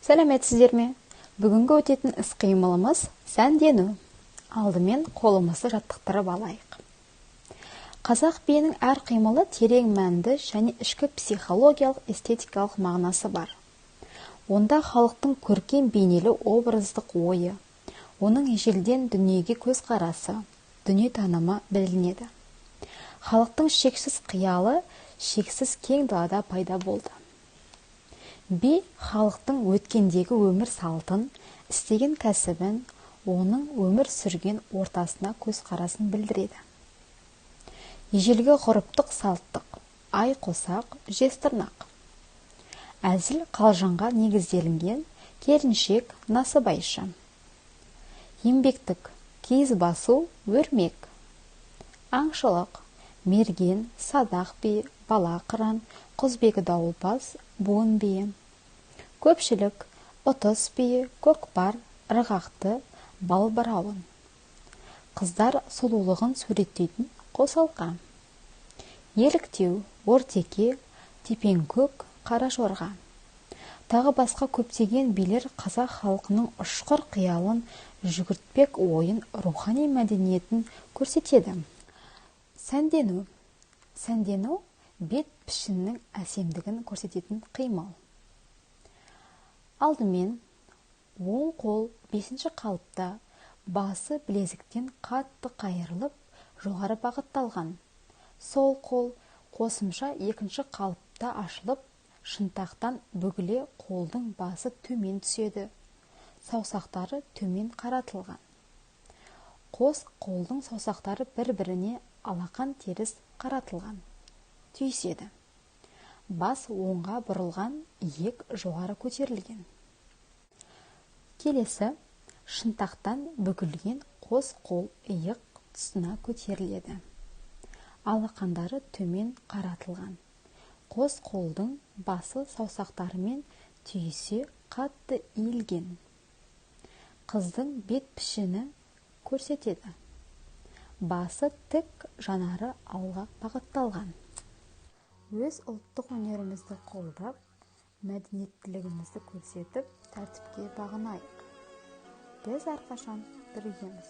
Сәлеметсіздер ме? Бүгінгі өтетін іс-қимылымыз сәндену. Алдымен қолымызды жаттықтырып алайық. Қазақ биінің әр қимылы терең мәнді және ішкі психологиялық, эстетикалық мағынасы бар. Онда халықтың көркем бейнелі образдық ойы, оның ежелден дүниеге көзқарасы, дүниетанымы білінеді. Халықтың шексіз қиялы шексіз кең далада пайда болды. Би халықтың өткендегі өмір салтын, істеген кәсібін, оның өмір сүрген ортасына көзқарасын білдіреді. Ежелгі ғұрыптық салттық, ай қосақ, жез тырнақ. Әзіл қалжыңға негізделінген келіншек насыбайшы. Еңбектік, киіз басу, өрмек. Аңшылық, мерген, садақ би, бала қыран, құзбегі дауылпаз, буын биі. Көпшілік, ұтыс биі, көкпар, ырғақты, балбырауын. Қыздар сұлулығын суреттейтін қосалқа. Еліктеу, ортеке, тепеңкөк, қара жорға. Тағы басқа көптеген билер қазақ халқының ұшқыр қиялын, жүгіртпек ойын, рухани мәдениетін көрсетеді. Сәндену. Сәндену бет пішіннің әсемдігін көрсететін қимыл. Алдымен оң қол 5-ші қалыпта басы білезіктен қатты қайырылып, жоғары бағытталған. Сол қол қосымша 2-ші қалыпта ашылып, шынтақтан бүгіле қолдың басы төмен түседі. Саусақтары төмен қаратылған. Қос қолдың саусақтары бір-біріне алақан теріс қаратылған. Түйіседі. Бас оңға бұрылған, иек жоғары көтерілген. Келесі, шынтақтан бүгілген қос қол иық тұсына көтеріледі. Алақандары төмен қаратылған. Қос қолдың басы саусақтарымен түйісе қатты иілген. Қыздың бет пішіні көрсетеді. Басы тік, жанары алға бағытталған. Өз ұлттық өнерімізді қолдап, мәдениеттілігімізді көрсетіп, тәртіпке бағынайық. Біз әрқашан біргеміз.